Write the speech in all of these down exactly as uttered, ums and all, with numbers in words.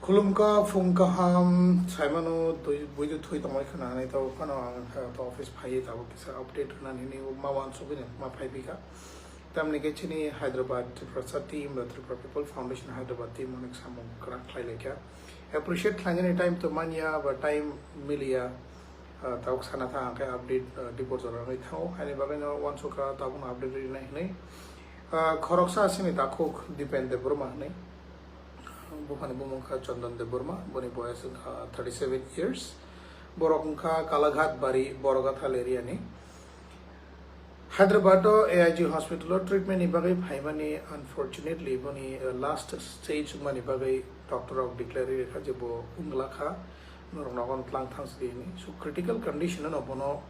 Khulumkha, phung kaham, saimano twi, buidu thui tongmani khna hinwi tabuk phano ang kha to office phaiwi tabuk kisa update rwnani hinwi ma wansugwi ma phaiphikha. Tamni khe chini Hyderabad Tiprasa team ba Tripura People Foundation Hyderabad team onek samung kwrak khlai laikha. Appreciate khlainani time to manya ba time miliya. Ah, tabuk sana thang khe update, ah, dipor jora wngwi thango. Haini bagwi no wansukha tabukno update rinai hinwi. Ah, khoroksa asini takhuk Dipen Debbarma hinwi. Buphani bumung kha Chandan Debbarma, boni boyas wngkha thirty seven years. Borok wngkha Kalaghat Bari, Borogathal area ni. Hyderabad o A I G hospital o treatment ni bagwi phaimani, unfortunately boni, uh, last stage wngmani bagwi doctor rok declare rikha je bo wngla kha, norok nogon tlang thang sidi hinwi. So critical condition no bono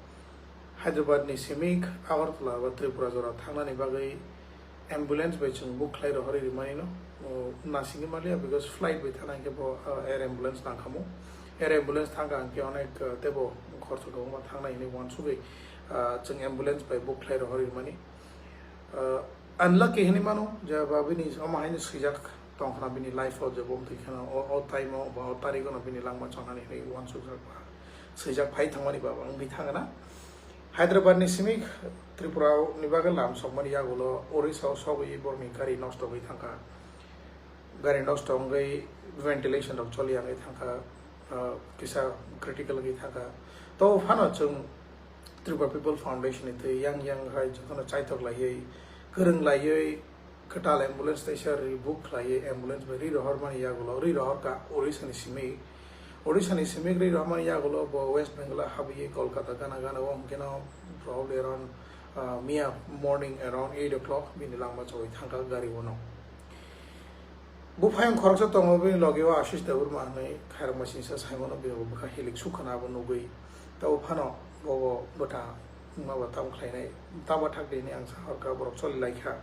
Hyderabad ni simi Agartala ba Tripura jora thangnani bagwi ambulance bai chwng book khlai rohorwi rimani no, o, nasingwi manliya, because flight bai thana hinkhe bo, o, air ambulance nangkhamu. Air ambulance thangkha hinkhe onek, o, tebo khoroksa kwbangma thangnai hinwi uansugwi, o, chwng ambulance bai book khlai rohorwi rimani. O, unlucky hinwi mano je ba bini omo haino swijak tongkhna bini life o je bo twi kheno o, o time o ba o tarikh o no bini langma chongnani hinwi uansukjak ba swijak phai thangmani ba wngwi thangna. Hyderabad ni simi Tripura ni bagwi lam sokmani yagulo Orissa o sogwi borokni gari nosto wngwi thangkha. Gari nosto wngwi ventilation rok choli wngwi thangkha, ah, kisa critical wngwi thangkha. To phano chwng Tripura People Foundation ni twi yang yang hai jotono chaitok laiwi, kwrwng laiwi, kwtal ambulance teisa ri book khlaiwi ambulance bai ri rohormani yagulo ri rohorkha Orissa ni simi. Odisha ni simi ri rohormani yagulo bo West Bengal o habwi Kolkata gana gana o hwnkhe no probably around, ah, miya morning around eight o'clock bini langma chogwi thangkha gari o no. Buphayung khoroksa tongo bini logi o Ashish Debbarma hinwi khairokma singsa saimano bini bo bwkha hilik sukha na abo nugwi. Tabo phano bobo bwtha wngma bo tamo khlainai tamo thak di hinwi ang sa hor kha borok choli laikha.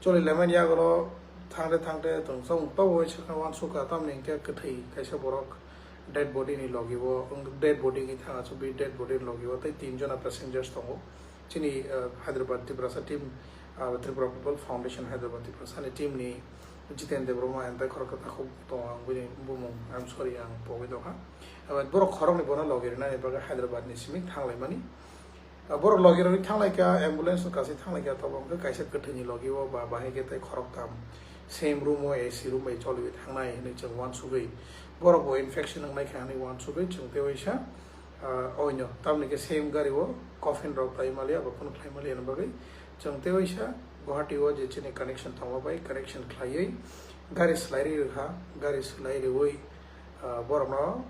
Choli laimani yagulo thangte thangte tong chong tobo bai sakha uansukha tamni hinkhe kwthwi kaisa borok dead body ni logi o, dead body ni thang aswk bi dead body ni logi o tei tin jona passengers tongo. Chini, uh, Hyderabad Tiprasa team, uh, Tripura People Foundation Hyderabad Tiprasa ni team ni Jiten Debbarma and tei khoroksa takhuk tongo ang bini bumung, I'm sorry, ang pogwi tongkha. Uh, borok khoroknwi bono logi rinani bagwi Hyderabad ni simi thanglaimani. Ah, borok logi rok thanglaikha, ambulance no kasi thanglaikha, tobo hwnkhe kaisa kwthwini logi o ba bahai khe tei khoroktham same room o A C room bai choliwi thangnai hinwi chwng uansugwi borok bo infection wngnaikha hinwi uansugwi chwng tei waisa, ah, oino tamni khe same gari o coffin rok tai maliya ba kunu khlai maliya ni bagwi chwng tei waisa Guwahati o je chini connection tongo bai connection khlaiwi gari swlai ri rwkha, gari swlai riwi, ah, borokno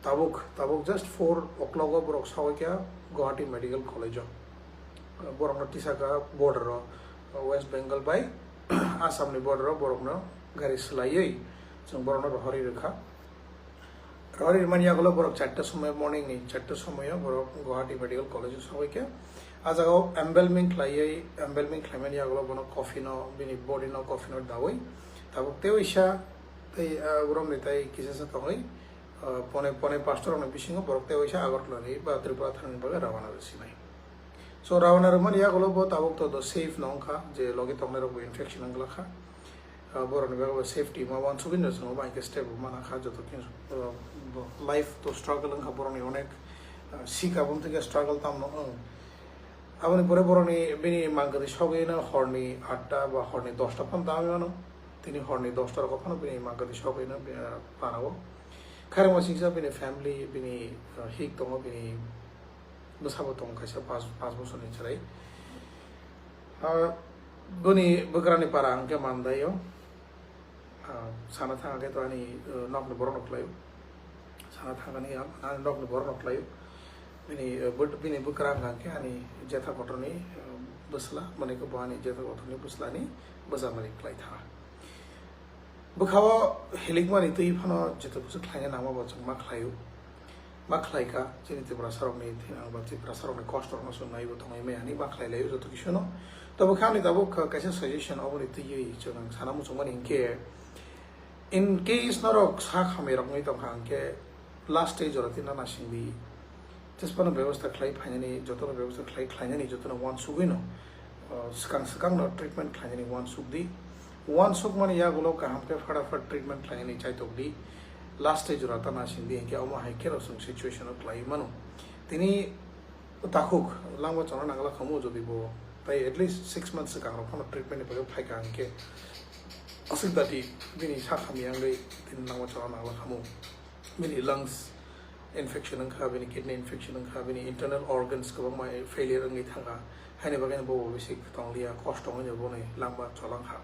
Tabuk, tabuk just four o'clock o borok sogwi kha Guwahati Medical College o. Borokno tisaka border o, West Bengal bai Assam ni border o borokno gari swlaiwi chwng borokno rohorwi rwkha. Rohorwi rwmani yagulo borok charta somoi, morning ni charta somoi o borok Guwahati Medical College o sogwi kha. A jaga o embalming khlaiwi, embalming khlaimani yagulo bono coffin o, bini body no coffin o dawi tabuk tei waisa tei, ah, borokni tei kisa sa tongwi, ah, pone, pone pastor rokni bisingo borok tei waisa Agartala ni ba Tripura thangni bagwi rawana rwsinai. So rawana rwmani yagulo bo tabuk to do safe no wngkha je logi tongnai rok bo infection wngla kha. Ah, borokni bagwi bo safety ma wansugwi no chwng bo hai khe step bo mana kha joto khe, ah, bo life to struggle wngkha borokni onek, ah, sika bo wngtwi khe struggle tamno wng. Aboni pore borokni bini mangkwtwi sogwi no horni atta ba horni dosta phano tamwi mano. Tini horni dosta rok phano bini mangkwtwi sogwi no, ah, panao. Khairokma singsa bini family, bini, uh, hik tongo, bini bwsabo tongo kaisa pas, pas bosorni chwrai. Uh, boni bwkrani para hwnkhe Mandaio. Uh, sana thangkhe to ani, uh, nokni borokno khlaio. Sana thangkani ang, ani nokni borokno khlaio. Bini, uh, bwt-, bini bwkra hwnkhe ani jetha kotorni, uh, bwsla, mane khe bo ani jetha kotorni bwslani bwchamani khlai tha. Bwkhao hilikmani twi phano jeta kusu khlaina nangma bo chwng ma khlaio. Ma khlaikha, chini Tiprasarokni thinang ba Tiprasarokni kosto rokno chwng naibo tongwi maya hinwi ma khlai laio joto kisuno. Tabo khe ani tabuk kaisa suggestion oboni twiwi chwng sana muchungmani hinkhe, in case norok sak hamya rok wngwi tongkha hinkhe last stage o twi nana singdi. Jespano bebosta khlai phainani, jotono bebosta khlai khlainani, jotono uansugwino, uh, swkang swkangno treatment khlainani uansukdi. Uansukmani yagulo kaham khe phataphot treatment khlainani chaitokdi. last stage o rata na sing di, hinkhe omo hai khe rok chwng situation o khlai mano. Tini takhuk langma chana nangla khamu, jodi bo tai at least six months swkang rok phano treatment ni bagwi phaikha, hinkhe aswk dati bini sak hamya wngwi tini langma chana nangla khamu. Bini lungs infection wngkha, bini kidney infection wngkha, bini internal organs kwbangma failure wngwi thangkha. Haini bagwi bo bisi tongliya, kosto wngwi boni langma cholangkha.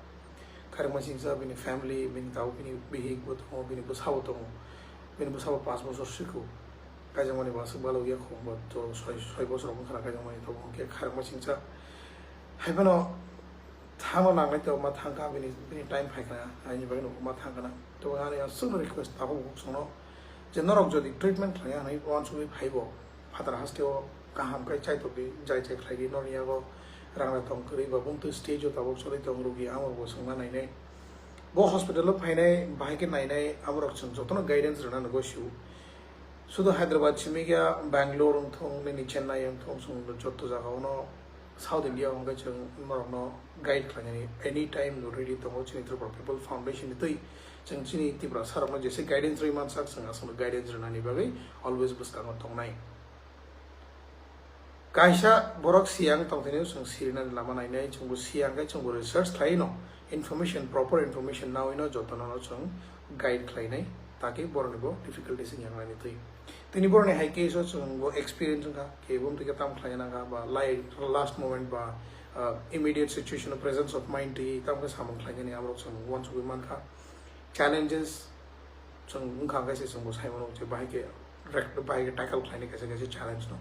Khairokma singsa bini family, bini tabuk bini bihik bo tongo, bini bwsa bo tongo, bini bwsa bo pash bosor siko. Kaijakmani bo aswk balok ya khum bo to soi, soi bosor wngkha na kaijakmani, to hwnkhe khairokma singsa hai phano thangma nangnai, to ma thangkha, bini, bini time phaikha, haini bagwi no ma thangkha na. To ani aswkno request tabuk bukhuksongno je norok jodi treatment khlaiya hinwi uansugwi phaibo, phatar hasteo kaham khe chaitokdi, jai jai khlaidi, norni yago rang rok tong kwrwi ba bumtwi stage o tabuk choli tong, rugi amorokbo swngna nainai. Bo hospital o phainai, bahai khe nainai, amorok chwng jotono guidance rwna nango sio. Sudu Hyderabad simi khe Bangalore wngthung, nini Chennai wngthung, chwng joto jaga ono South India hwnkhe chwng norokno guide khlainani anytime no ready tongo chini Tripura People Foundation ni twi. Chwng chini Tiprasa rokno jesa guidance rwi mansak, chwng aswkno guidance rwnani bagwi always bwskango tongnai. Kaisa borok siyang tongthani chwng sirinani lama nainai, chwngbo siyang khe chwngbo research khlaino, information, proper information nawi no jotono no chwng guide khlainai, taki borokni bo difficulties wngya nani twi. Tini borokni hai case o chwng bo experience wngkha, kebo wngtwi khe tamo khlai nangkha, ba lai last moment ba, ah, immediate situation o presence of mind twi tamo khe samung khlainani amorok chwng uansugwi mankha. Challenges chwng wngkha khe se chwngbo saimano je bahai khe rek-, bahai khe tackle khlainai kaisa kaisa challenge no.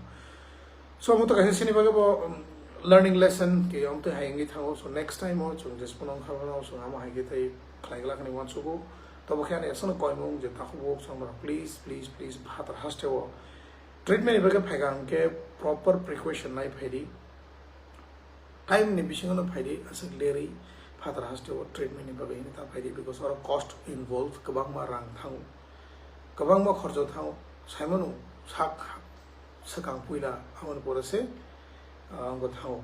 So omo to kaisa sini bagwi bo, um, learning lesson ke omo twi hai wngwi thango. So next time o chwng jesphano wngkha phano chwng amo hai khe tei khlai glak hinwi uansugo. Tobo khe ani aswkno koimung je takhuk bukhuk chwng rok please, please, please phatar hasteo treatment ni bagwi phaikha hwnkhe proper precaution nai phaidi. Time ni bisingo no phaidi, aswk lerwi phatar hasteo treatment ni bagwi hwnwi ta phaidi, because oro cost involved, kwbangma rang thango, kwbangma khorcho thango, saimano sak swkang puila aboni pore se, ah, wngwi thango.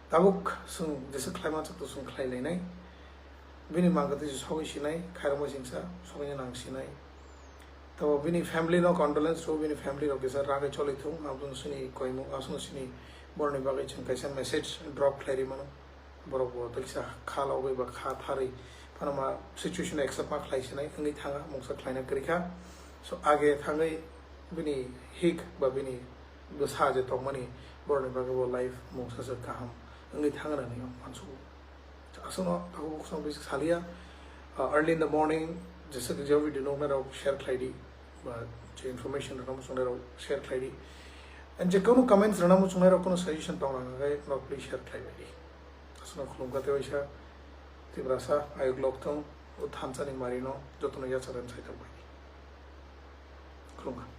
Tabuk chwng jesa khlai mansak to chwng khlai lainai. Bini mangkha twi sogwi sinai, khairokma singsa sogwi nang sinai. To bini family no condolence rw, bini family rok kisa ragwi choli thung, aboni sini koimung, aswk sini borokni bagwi chwng kaisa message drop khlai ri mano. Borok bo tei kisa kha logwi ba kha tharwi phano ma situation accept ma khlai sinai wngwi thanga, mungsa khlaina kwrwi kha. So age thangwi bini hik ba bini bwsa je tongmani borokni bagwi bo life mungsa se kaham wngwi thang nani ang uansugo. Aswkno takhuk bukhuk song bisi saliya, ah, early in the morning, jesa khe je video nuknai rok share khlai di, ba je information rwna muchungnai rok share khlai di. And je kono comments rwna muchungnai rok kono suggestion tong rang khe norok please share khlai bai di. Aswkno khulumkha tei waisa Tiprasa ayuk lok thung, o thansa ni mari no jotono yachakrwi sai tong bai di. Khulumkha.